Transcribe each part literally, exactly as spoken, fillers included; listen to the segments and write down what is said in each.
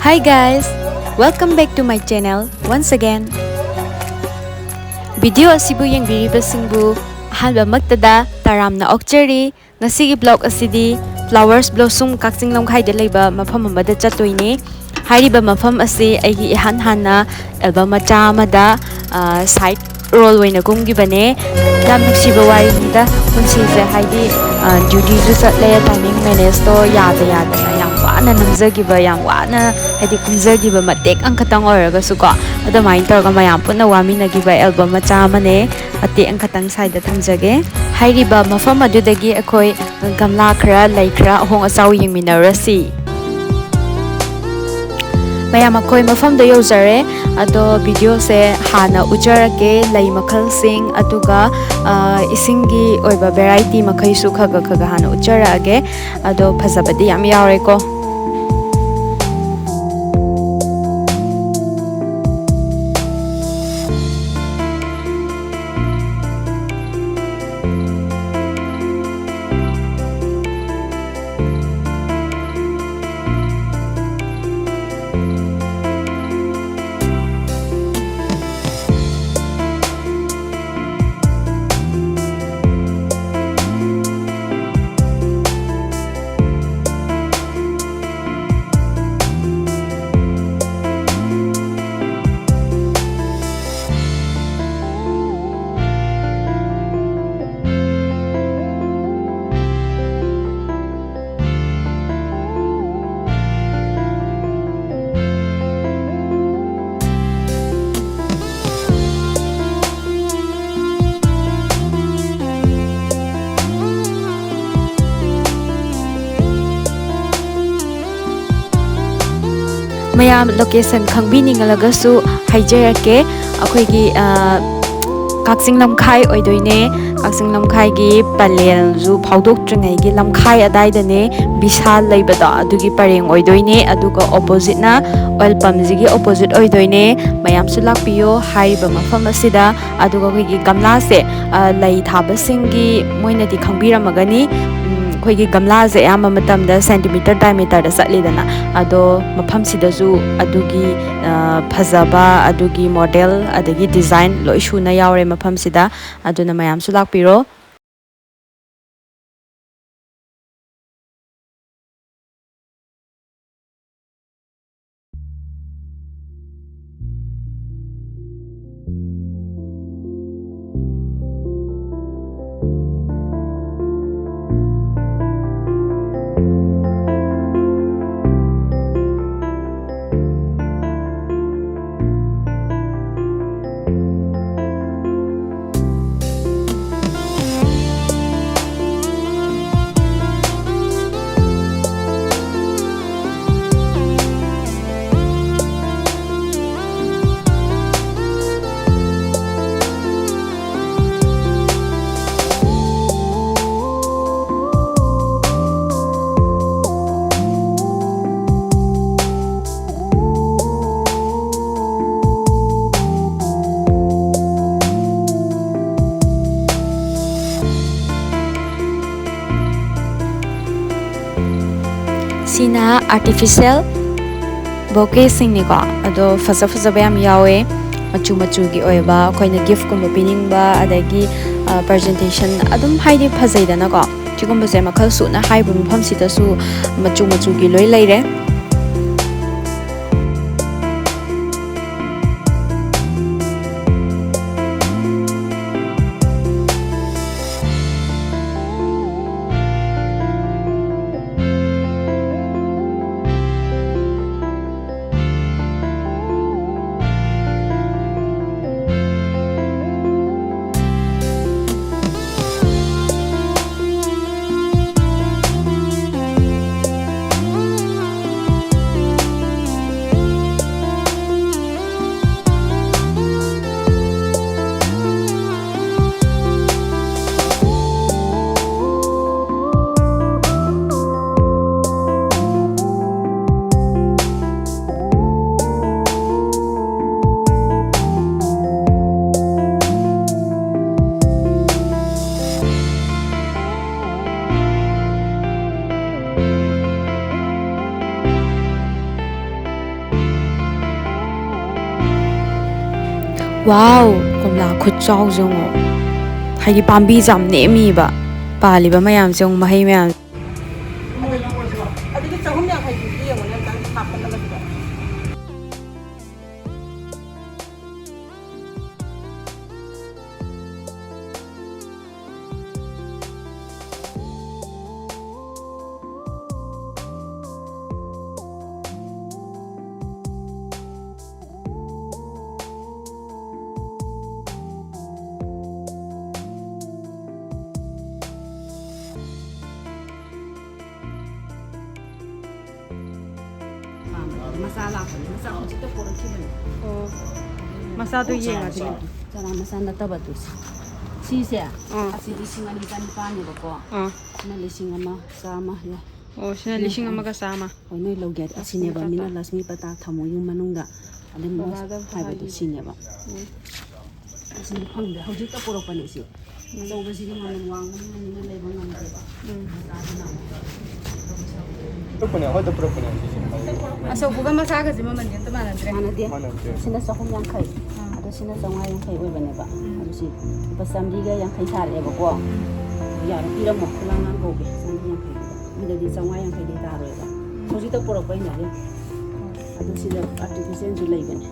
Hi guys, welcome back to my channel once again. Video ꯑꯁꯤꯕꯨ ꯌꯦꯡꯕꯤꯔꯤꯕꯁꯤꯡꯕꯨ ꯑꯍꯥꯟꯕꯃꯛꯇꯗ ꯇꯔꯥꯝꯅ ꯑꯣꯛꯆꯔꯤ꯫ ꯉꯁꯤꯒꯤ vlog ꯑꯁꯤꯗꯤ flowers blossom ꯀꯛꯆꯤꯡ ꯂꯝꯈꯥꯏꯗ ꯂꯩꯕ ꯃꯐꯝ ꯑꯃꯗ ꯆꯠꯇꯣꯏꯅꯦ꯫ ꯍꯥꯏꯔꯤꯕ ꯃꯐꯝ ꯑꯁꯤ ꯑꯩꯒꯤ ꯏꯍꯥꯟ ꯍꯥꯟꯅ album ꯃꯆꯥ ꯑꯃꯗ, ꯑ, side role ꯑꯣꯏꯅ ꯀꯨꯝꯈꯤꯕꯅꯦ꯫ ꯌꯥꯝ ꯅꯨꯡꯁꯤꯕ ꯋꯥꯔꯤꯅꯤꯗ ꯄꯨꯟꯁꯤꯁꯦ, ꯍꯥꯏꯗꯤ, ꯑ, dutyꯁꯨ ꯆꯠꯂꯦ, timing manageꯇꯣ ꯌꯥꯗ ꯌꯥꯗꯅ ꯌꯥꯝ ꯋꯥꯅ ꯅꯝꯖꯈꯤꯕ, ꯌꯥꯝ ꯋꯥꯅ ꯍꯥꯏꯗꯤ ꯀꯨꯝꯖꯈꯤꯕ ꯃꯇꯦꯛ ꯑꯃꯈꯛꯇꯪ ꯑꯣꯏꯔꯒꯁꯨꯀꯣ, ꯑꯗꯨꯃꯥꯏꯅ ꯇꯧꯔꯒ ꯃꯌꯥꯝ ꯄꯨꯟꯅ ꯋꯥꯃꯤꯟꯅꯈꯤꯕ album ꯃꯆꯥ ꯑꯃꯅꯦ꯫ ꯃꯇꯦꯛ ꯑꯃꯈꯛꯇꯪ side ꯊꯝꯖꯒꯦ꯫ ꯍꯥꯏꯔꯤꯕ ꯃꯐꯝ ꯑꯗꯨꯗꯒꯤ ꯑꯩꯈꯣꯏ ꯒꯝꯂꯥ ꯈꯔ, ꯂꯩ ꯈꯔ ꯑꯍꯣꯡ ꯑꯆꯥꯎ ꯌꯦꯡꯃꯤꯟꯅꯔꯨꯔꯁꯤ꯫ ꯃꯌꯥꯝ ꯑꯩꯈꯣꯏ ꯃꯐꯝꯗ ꯌꯧꯖꯔꯦ꯫ ꯑꯗꯣ videoꯁꯦ ꯍꯥꯟꯅ ꯎꯠꯆꯔꯛꯀꯦ, ꯂꯩ ꯃꯈꯜꯁꯤꯡ, ꯑꯗꯨꯒ, ꯑ, ꯏꯁꯤꯡꯒꯤ ꯑꯣꯏꯕ variety ꯃꯈꯩꯁꯨ ꯈꯔ ꯈꯔ ꯈꯔ ꯈꯔ ꯍꯥꯟꯅ ꯎꯠꯆꯔꯛꯑꯒꯦ꯫ ꯑꯗꯣ ꯐꯖꯕꯗꯤ ꯌꯥꯝ ꯌꯥꯎꯔꯦꯀꯣ꯫ ꯃꯌꯥꯝ location ꯈꯪꯕꯤꯅꯤꯡꯂꯒꯁꯨ ꯍꯥꯏꯖꯔꯛꯀꯦ꯫ ꯑꯩꯈꯣꯏꯒꯤ, ꯑ, ꯀꯛꯆꯤꯡ ꯂꯝꯈꯥꯏ ꯑꯣꯏꯗꯣꯏꯅꯦ꯫ ꯀꯛꯆꯤꯡ ꯂꯝꯈꯥꯏꯒꯤ ꯄꯂꯦꯜꯁꯨ ꯐꯥꯎꯗꯣꯛꯇ꯭ꯔꯤꯉꯩꯒꯤ ꯂꯝꯈꯥꯏ ꯑꯗꯥꯏꯗꯅꯦ ꯕꯤꯁꯥꯜ ꯂꯩꯕꯗꯣ, ꯑꯗꯨꯒꯤ ꯄꯔꯦꯡ ꯑꯣꯏꯗꯣꯏꯅꯦ꯫ ꯑꯗꯨꯒ oppositeꯅ oil pumpꯁꯤꯒꯤ opposite ꯑꯣꯏꯗꯣꯏꯅꯦ꯫ ꯃꯌꯥꯝꯁꯨ ꯂꯥꯛꯄꯤꯌꯣ ꯍꯥꯏꯔꯤꯕ ꯃꯐꯝ ꯑꯁꯤꯗ꯫ ꯑꯗꯨꯒ ꯑꯩꯈꯣꯏꯒꯤ ꯒꯝꯂꯥꯁꯦ, ꯑ, ꯂꯩ ꯊꯥꯕꯁꯤꯡꯒꯤ ꯃꯣꯏꯅꯗꯤ ꯈꯪꯕꯤꯔꯝꯃꯒꯅꯤ꯫ ꯎꯝ, ꯑꯩꯈꯣꯏꯒꯤ ꯒꯝꯂꯥꯁꯦ ꯑꯌꯥꯝꯕ ꯃꯇꯝꯗ ꯁꯦꯟꯇꯤꯃꯤꯇꯔ ꯗꯥꯏꯃꯤꯇꯔꯗ ꯆꯠꯂꯤꯗꯅ, ꯑꯗꯣ ꯃꯐꯝꯁꯤꯗꯁꯨ ꯑꯗꯨꯒꯤ, ꯑ, ꯐꯖꯕ, ꯑꯗꯨꯒꯤ ꯃꯣꯗꯦꯜ, ꯑꯗꯒꯤ ꯗꯤꯖꯥꯏꯟ ꯂꯣꯏ ꯁꯨꯅ ꯌꯥꯎꯔꯦ ꯃꯐꯝꯁꯤꯗ꯫ ꯑꯗꯨꯅ ꯃꯌꯥꯝꯁꯨ ꯂꯥꯛꯄꯤꯔꯣ꯫ ꯁꯤꯅ artificial bouquetꯁꯤꯡꯅꯤꯀꯣ꯫ ꯑꯗꯣ ꯐꯖ ꯐꯖꯕ ꯌꯥꯝ ꯌꯥꯎꯋꯦ, ꯃꯆꯨ ꯃꯆꯨꯒꯤ ꯑꯣꯏꯕ, ꯑꯩꯈꯣꯏꯅ giftꯀꯨꯝꯕ ꯄꯤꯅꯤꯡꯕ, ꯑꯗꯒꯤ, ꯑ, presentation ꯑꯗꯨꯝ, ꯍꯥꯏꯗꯤ, ꯐꯖꯩꯗꯅꯀꯣ꯫ ꯁꯤꯒꯨꯝꯕꯁꯦ ꯃꯈꯜ ꯁꯨꯅ ꯍꯥꯏꯔꯤꯕ ꯃꯐꯝꯁꯤꯗꯁꯨ ꯃꯆꯨ ꯃꯆꯨꯒꯤ ꯂꯣꯏ ꯂꯩꯔꯦ꯫ ꯋꯥꯎ! ꯀꯣꯝꯂꯥ ꯈꯨꯠꯆꯥꯎꯁꯦ ꯌꯦꯡꯉꯣ꯫ ꯍꯥꯏꯗꯤ ꯄꯥꯝꯕꯤꯁꯦ ꯌꯥꯝ ꯅꯦꯝꯃꯤꯕ꯫ ꯄꯥꯜꯂꯤꯕ ꯃꯌꯥꯝꯁꯦ ꯌꯦꯡꯉꯣ, ꯃꯍꯩ ꯃꯌꯥꯝ꯫ ꯑꯗꯨꯗꯤ ꯆꯍꯨꯝ ꯌꯥꯡꯈꯩ ꯄꯤꯕꯤ ꯌꯦꯡꯉꯨꯅꯦ, ꯑꯝꯇꯪ ꯍꯥꯞꯀꯠꯂꯒ ꯁꯤꯗ꯫ ꯃꯆꯥ ꯂꯥꯛꯄꯅꯤ, ꯃꯆꯥ ꯍꯧꯖꯤꯛꯇ ꯄꯣꯔꯛꯈꯤꯕꯅꯤ꯫ ꯑꯣ, ꯃꯆꯥꯗꯣ ꯌꯦꯡꯉꯁꯤꯅꯦ꯫ ꯆꯔꯥ ꯃꯆꯥ ꯅꯠꯇꯕꯗꯨ ꯁꯤ-, ꯁꯤꯁꯦ, ꯑꯥ꯫ ꯑꯁꯤ ꯂꯤꯁꯤꯡ ꯑꯅꯤ ꯆꯅꯤꯄꯥꯟꯅꯦꯕꯀꯣ꯫ ꯑꯥ꯫ ꯁꯤꯅ ꯂꯤꯁꯤꯡ ꯑꯃ ꯆꯥꯝꯃ ꯌꯥꯏ꯫ ꯑꯣ, ꯁꯤꯅ ꯁꯤꯅ ꯂꯤꯁꯤꯡ ꯑꯃꯒ ꯆꯥꯝꯃ꯫ ꯍꯣꯏ, ꯅꯣꯏ ꯂꯧꯒꯦ ꯍꯥꯏꯗꯤ ꯂꯤꯁꯤꯡ ꯑꯁꯤꯅꯦꯕ, ꯑꯃꯒ ꯃꯤꯅ ꯆꯥꯝꯃ꯫ ꯂꯛꯁꯃꯤ ꯄꯇꯥ ꯊꯝꯃꯣ ꯌꯨꯝ ꯃꯅꯨꯡꯗ, ꯑꯗꯩ ꯃꯣꯏ ꯕꯕꯥꯗ ꯑꯝꯇ ꯍꯥꯏꯕꯗꯣ ꯍꯥꯏꯒꯦ꯫ ꯁꯤꯅꯦꯕ꯫ ꯎꯝ꯫ ꯑꯁꯤꯗꯤ ꯐꯪꯗꯦ, ꯍꯧꯖꯤꯛꯇ ꯄꯨꯔꯛꯄꯅꯦ ꯁꯤ꯫ ꯎꯝ꯫ ꯑꯆꯧꯕꯁꯤꯗꯤ ꯃꯃꯜ ꯋꯥꯡꯕꯅꯤꯅ ꯃꯤꯅ ꯂꯩꯕ ꯉꯝꯗꯦꯕ꯫ ꯎꯝ꯫ ꯃꯆꯥꯁꯤꯅ ꯑꯃꯨꯛ ꯄꯨꯔꯛꯄꯅꯦ, ꯑꯩꯈꯣꯏꯗ ꯄꯨꯔꯛꯄꯅꯦ ꯁꯤꯁꯦ꯫ ꯑꯆꯧꯕꯒ ꯃꯆꯥꯒꯁꯦ ꯃꯃꯜꯗꯤ ꯑꯝꯇ ꯃꯥꯟꯅꯗ꯭ꯔꯦ꯫ ꯃꯥꯟꯅꯗꯦ꯫ ꯃꯥꯟꯅꯗꯦ꯫ ꯁꯤꯅ ꯆꯍꯨꯝ ꯌꯥꯡꯈꯩ, ꯑꯥ꯫ ꯑꯗꯣ ꯁꯤꯅ ꯆꯥꯝꯃꯉꯥ ꯌꯥꯡꯈꯩ ꯑꯣꯏꯕꯅꯦꯕ꯫ ꯎꯝ꯫ ꯑꯗꯣ ꯁꯤ ꯂꯨꯄꯥ ꯆꯥꯝꯃꯔꯤꯒ ꯌꯥꯡꯈꯩ ꯁꯥꯔꯛꯑꯦꯕꯀꯣ꯫ ꯎꯝ꯫ ꯌꯥꯔꯦ, ꯄꯤꯔꯝꯃꯣ, ꯈꯨꯂꯥꯡ ꯉꯥꯡ ꯀꯧꯒꯦ, ꯆꯥꯝꯃꯔꯤ ꯌꯥꯡꯈꯩꯗꯨꯗ꯫ ꯃꯤꯗꯗꯤ ꯆꯥꯝꯃꯉꯥ ꯌꯥꯡꯈꯩꯗꯤ ꯇꯥꯔꯣꯏꯕ꯫ ꯎꯝ꯫ ꯍꯧꯖꯤꯛꯇ ꯄꯨꯔꯛꯄꯩꯅꯦ ꯑꯗꯨ꯫ ꯑꯗꯨ ꯁꯤꯗ artificialꯁꯨ ꯂꯩꯕꯅꯦ꯫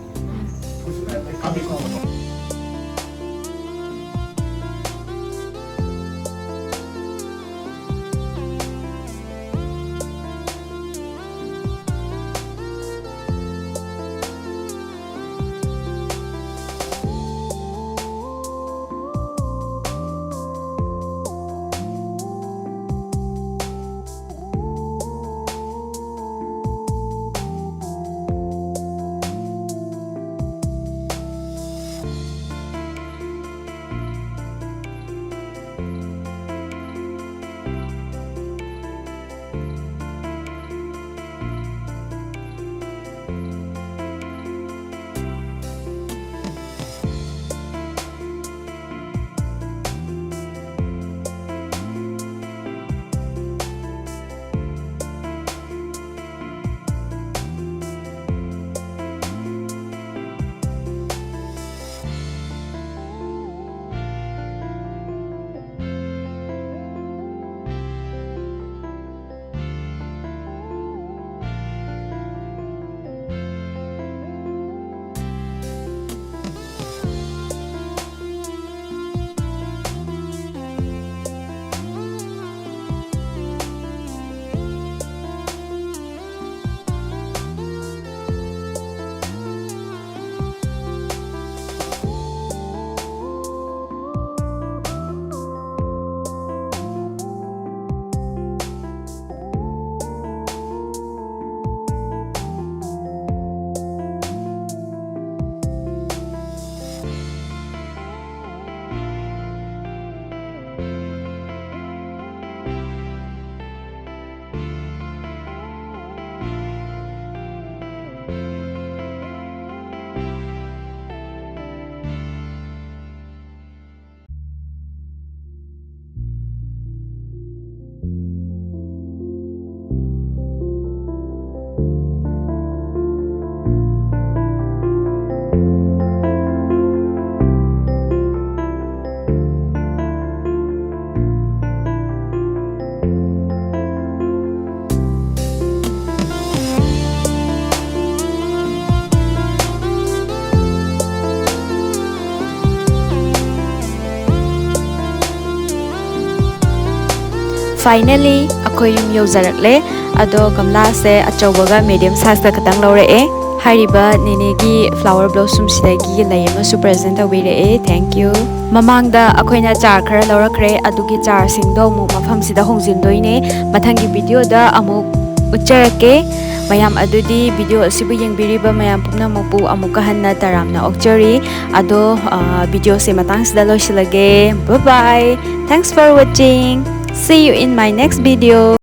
Finally, ꯑꯩꯈꯣꯏ ꯌꯨꯝ ꯌꯧꯖꯔꯛꯂꯦ꯫ ꯑꯗꯣ ꯒꯝꯂꯥꯁꯦ ꯑꯆꯧꯕꯒ medium sizeꯀ ꯈꯛꯇꯪ ꯂꯧꯔꯛꯑꯦ꯫ ꯍꯥꯏꯔꯤꯕ ꯅꯦꯅꯦꯒꯤ flower blossomꯁꯤꯗꯒꯤ ꯂꯩ ꯑꯃꯁꯨ present ꯇꯧꯕꯤꯔꯛꯑꯦ꯫ Thank you. ꯃꯃꯥꯡꯗ ꯑꯩꯈꯣꯏꯅ ꯆꯥꯔ ꯈꯔ ꯂꯧꯔꯛꯈ꯭ꯔꯦ, ꯑꯗꯨꯒꯤ ꯆꯥꯔꯁꯤꯡꯗꯣ ꯑꯃꯨꯛ ꯃꯐꯝꯁꯤꯗ ꯍꯣꯡꯖꯤꯟꯗꯣꯏꯅꯦ꯫ ꯃꯊꯪꯒꯤ videoꯗ ꯑꯃꯨꯛ ꯎꯠꯆꯔꯛꯀꯦ꯫ ꯃꯌꯥꯝ, ꯑꯗꯨꯗꯤ video ꯑꯁꯤꯕꯨ ꯌꯦꯡꯕꯤꯔꯤꯕ ꯃꯌꯥꯝ ꯄꯨꯝꯅꯃꯛꯄꯨ ꯑꯃꯨꯛꯀ ꯍꯟꯅ ꯇꯔꯥꯝꯅ ꯑꯣꯛꯆꯔꯤ꯫ ꯑꯗꯣ, ꯑ, videoꯁꯦ ꯃꯇꯥꯡꯁꯤꯗ ꯂꯣꯏꯁꯤꯜꯂꯒꯦ꯫ Bye bye. Thanks for watching. See you in my next video.